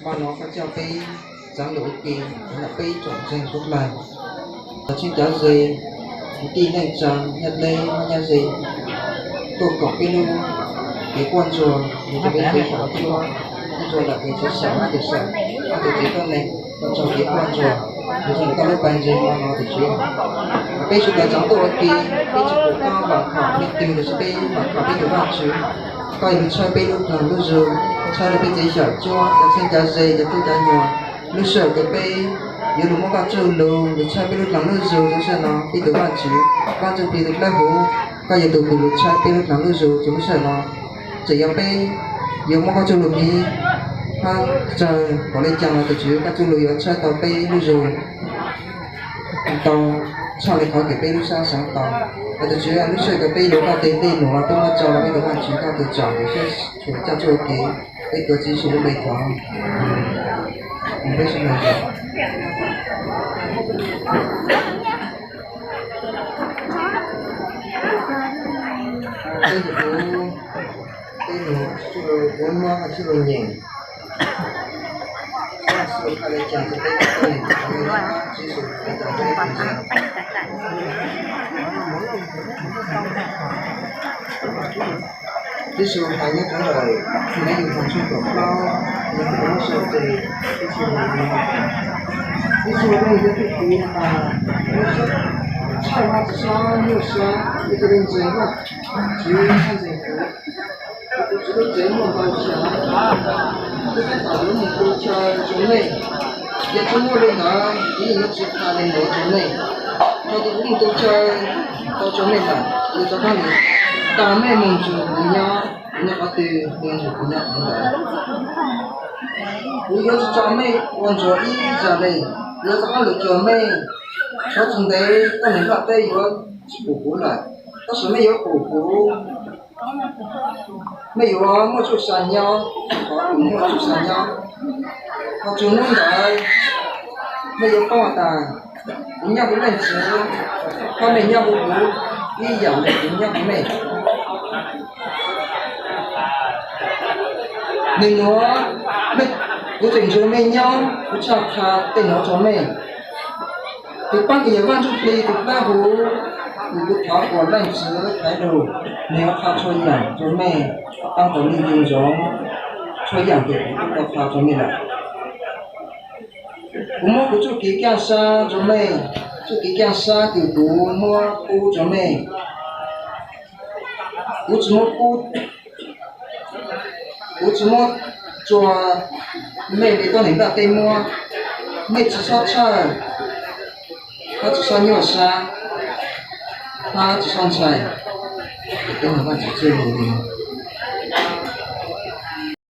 Hmo no koj coj peb txeev lus ua ke, nrog peb tsoom ntseeg suav dlawg, cov txheeb cov ze, kwv tij neej tsa, nyab deb nyab ze, tuaj koom peb lub kev quaj ntsuag, yog rau peb txhua tus, quaj ntsuag ntawm kev txhawb xeeb, kev xeeb, ob tug txiv tuab neeg, ua tsaug kev quaj ntsuag, yog rau koj lub pawg ntseeg hmo no tus Tswv. Peb sawv daws txeev tuaj ua ke, peb tsis pum koj vam khom leej twg los sis peb vam khom peb tus Vajtswv. Koj yuav lug tshawb peb lub dlaag lub zug, tshawb rau peb txiv xyawm cuab, cov txheeb cov ze, cov tub cov nyuam, lub sij hawm kws peb yuav lug muab koj txuj lug, lug tshawb peb lub dlaag lub zug rau sij hawm no, peb tus Vajtswv, Vaj Ntsuj Plig tus Dlawb Huv, koj yuav tus kws lug tshawb peb lub dlaag lub zug rau lub sij hawm no. Txawm yog peb yuav muab koj txuj lug miv hab tsawg npaum le caag los tus Tswv koj txuj lug yuav tshawb tau peb lub zug tau tshaj le qhov kws peb lub sab xaav tau. Tus Tswv, lub sij hawm kws peb yuav koj teg dlej nuav tuaj muab tso rau peb tus Vajtswv, koj tus tsom tus siab tshua coj txuj ua ke, peb tuav Tswv Yexus lub npe thov. Peb lug kuv, peb lug txuj lug kuv muab koj txuj lug nyeem. Tswv Yexus has nyob rau ntawm Matthew tshooj kaum plaub, nyob rau lub sij hawm tes, Tswv Yexus has, Tswv Yexus has, tshaj hab tsi xob nyuaj sab, ib tug leej ntseeg Vajtswv hab ntseeg kuv, kuv tus Tswv lub tsev muaj ntau chaw, kuv tab tom yuav mus tu chaw rau nej. Yog tsi muaj li ntawd, kuv yeej yuav tsi tha li ntawd rau nej. Thaum kuv mus tu chaw tau rau nej lawm, kuv rov qab los tos nej mus nrug kuv nyob, kuv nyob qhov twg, nej nrug kuv nyob qhov ntawd. Kuv yuav tsi tso mej ua ntsuag ib zag le, kuv yuav rov qab los cuag mej. Tshuav tsi ntev tuab neeg nplaj teb yuav tsi pum kuv lawm, tab sis mej yuav pum kuv. Mej yuav muaj txuj sa nyob, kuv muaj txuj sa nyob. Ho txug hnub ntawd mej yuav paub tas kuv nyob huv Leej Txiv, hab mej nyob huv kuv, ib yam le kuv nyob huv mej. Nwg nuav, kuv tseem nrug mej nyob, kuv tshaj qha tej nuav rua mej. Tus paab kws yog Vaaj Ntsuj Plig tus Dlawb Huv, kws kuv thov kuas Leej Txiv thaiv lug, nwg yuav qha txhua yaam rua mej, paab tau mej ncu ntsoov txhua yaam kws kuv tau qha rua mej lawm. Kuv muab kuv txuj kev kaaj sab rua mej, txuj kev kaaj sab kws kuv muab pub rua mej. Kuv tsi muab pub, kuv tsi muab rua mej li tuab neeg nplaj teb muab. Mej tsi xob txhawj, hab tsi xob nyuaj sab, hab tsi xob ntshai. Kuv tub has Vaajtswv txuj lug li